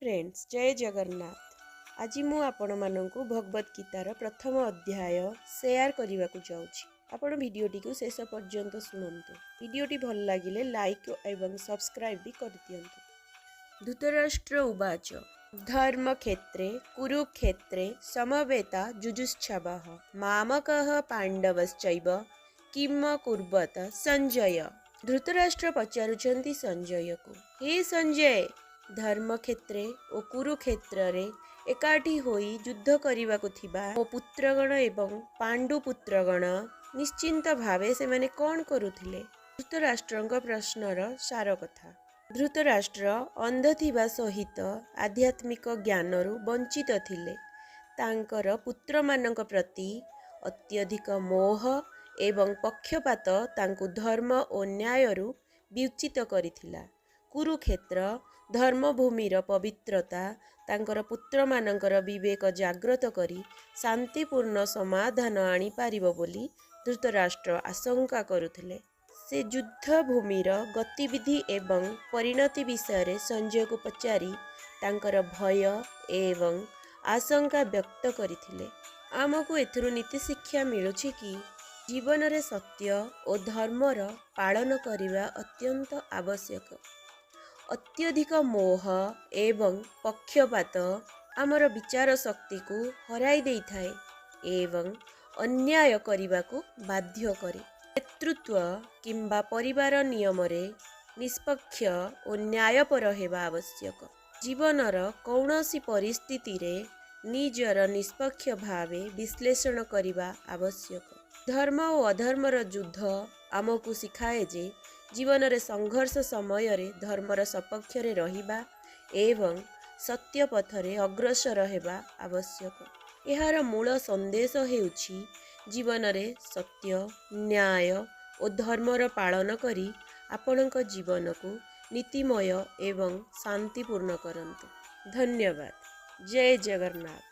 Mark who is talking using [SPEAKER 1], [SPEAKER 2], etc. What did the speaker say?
[SPEAKER 1] Friends, ଜୟ ଜଗନ୍ନାଥ। ଆଜି ମୁଁ ଆପଣମାନଙ୍କୁ ଭଗବତ ଗୀତାର ପ୍ରଥମ ଅଧ୍ୟାୟ ସେୟାର କରିବାକୁ ଯାଉଛି। ଆପଣ ଭିଡ଼ିଓଟିକୁ ଶେଷ ପର୍ଯ୍ୟନ୍ତ ଶୁଣନ୍ତୁ। ଭିଡ଼ିଓଟି ଭଲ ଲାଗିଲେ ଲାଇକ୍ ଏବଂ ସବସ୍କ୍ରାଇବ୍ ବି କରିଦିଅନ୍ତୁ। ଧୃତରାଷ୍ଟ୍ର ଉବାଚ, ଧର୍ମକ୍ଷେତ୍ରେ କୁରୁକ୍ଷେତ୍ରେ ସମବେତା ଯୁଯୁତ୍ସବଃ ମାମକଃ ପାଣ୍ଡବଶ୍ଚୈବ କିମ କୁର୍ବତ ସଞ୍ଜୟ। ଧୃତରାଷ୍ଟ୍ର ପଚାରୁଛନ୍ତି ସଞ୍ଜୟକୁ, ହେ ସଞ୍ଜୟ, ଧର୍ମକ୍ଷେତ୍ରେ ଓ କୁରୁକ୍ଷେତ୍ରରେ ଏକାଠି ହୋଇ ଯୁଦ୍ଧ କରିବାକୁ ଥିବା ମୋ ପୁତ୍ରଗଣ ଏବଂ ପାଣ୍ଡୁ ପୁତ୍ରଗଣ ନିଶ୍ଚିନ୍ତ ଭାବେ ସେମାନେ କ'ଣ କରୁଥିଲେ? ଧୃତରାଷ୍ଟ୍ରଙ୍କ ପ୍ରଶ୍ନର ସାର କଥା, ଧୃତରାଷ୍ଟ୍ର ଅନ୍ଧ ଥିବା ସହିତ ଆଧ୍ୟାତ୍ମିକ ଜ୍ଞାନରୁ ବଞ୍ଚିତ ଥିଲେ। ତାଙ୍କର ପୁତ୍ରମାନଙ୍କ ପ୍ରତି ଅତ୍ୟଧିକ ମୋହ ଏବଂ ପକ୍ଷପାତ ତାଙ୍କୁ ଧର୍ମ ଓ ନ୍ୟାୟରୁ ବିଚ୍ୟୁତ କରିଥିଲା। କୁରୁକ୍ଷେତ୍ର ଧର୍ମଭୂମିର ପବିତ୍ରତା ତାଙ୍କର ପୁତ୍ରମାନଙ୍କର ବିବେକ ଜାଗ୍ରତ କରି ଶାନ୍ତିପୂର୍ଣ୍ଣ ସମାଧାନ ଆଣିପାରିବ ବୋଲି ଧୃତରାଷ୍ଟ୍ର ଆଶଙ୍କା କରୁଥିଲେ। ସେ ଯୁଦ୍ଧଭୂମିର ଗତିବିଧି ଏବଂ ପରିଣତି ବିଷୟରେ ସଞ୍ଜୟକୁ ପଚାରି ତାଙ୍କର ଭୟ ଏବଂ ଆଶଙ୍କା ବ୍ୟକ୍ତ କରିଥିଲେ। ଆମକୁ ଏଥିରୁ ନୀତିଶିକ୍ଷା ମିଳୁଛି କି ଜୀବନରେ ସତ୍ୟ ଓ ଧର୍ମର ପାଳନ କରିବା ଅତ୍ୟନ୍ତ ଆବଶ୍ୟକ। ଅତ୍ୟଧିକ ମୋହ ଏବଂ ପକ୍ଷପାତ ଆମର ବିଚାର ଶକ୍ତିକୁ ହରାଇ ଦେଇଥାଏ ଏବଂ ଅନ୍ୟାୟ କରିବାକୁ ବାଧ୍ୟ କରେ। ନେତୃତ୍ୱ କିମ୍ବା ପରିବାର ନିୟମରେ ନିଷ୍ପକ୍ଷ ଓ ନ୍ୟାୟପର ହେବା ଆବଶ୍ୟକ। ଜୀବନର କୌଣସି ପରିସ୍ଥିତିରେ ନିଜର ନିଷ୍ପକ୍ଷ ଭାବେ ବିଶ୍ଳେଷଣ କରିବା ଆବଶ୍ୟକ। ଧର୍ମ ଓ ଅଧର୍ମର ଯୁଦ୍ଧ ଆମକୁ ଶିଖାଏ ଯେ ଜୀବନରେ ସଂଘର୍ଷ ସମୟରେ ଧର୍ମର ସପକ୍ଷରେ ରହିବା ଏବଂ ସତ୍ୟ ପଥରେ ଅଗ୍ରସର ହେବା ଆବଶ୍ୟକ। ଏହାର ମୂଳ ସନ୍ଦେଶ ହେଉଛି ଜୀବନରେ ସତ୍ୟ, ନ୍ୟାୟ ଓ ଧର୍ମର ପାଳନ କରି ଆପଣଙ୍କ ଜୀବନକୁ ନୀତିମୟ ଏବଂ ଶାନ୍ତିପୂର୍ଣ୍ଣ କରନ୍ତୁ। ଧନ୍ୟବାଦ। ଜୟ ଜଗନ୍ନାଥ।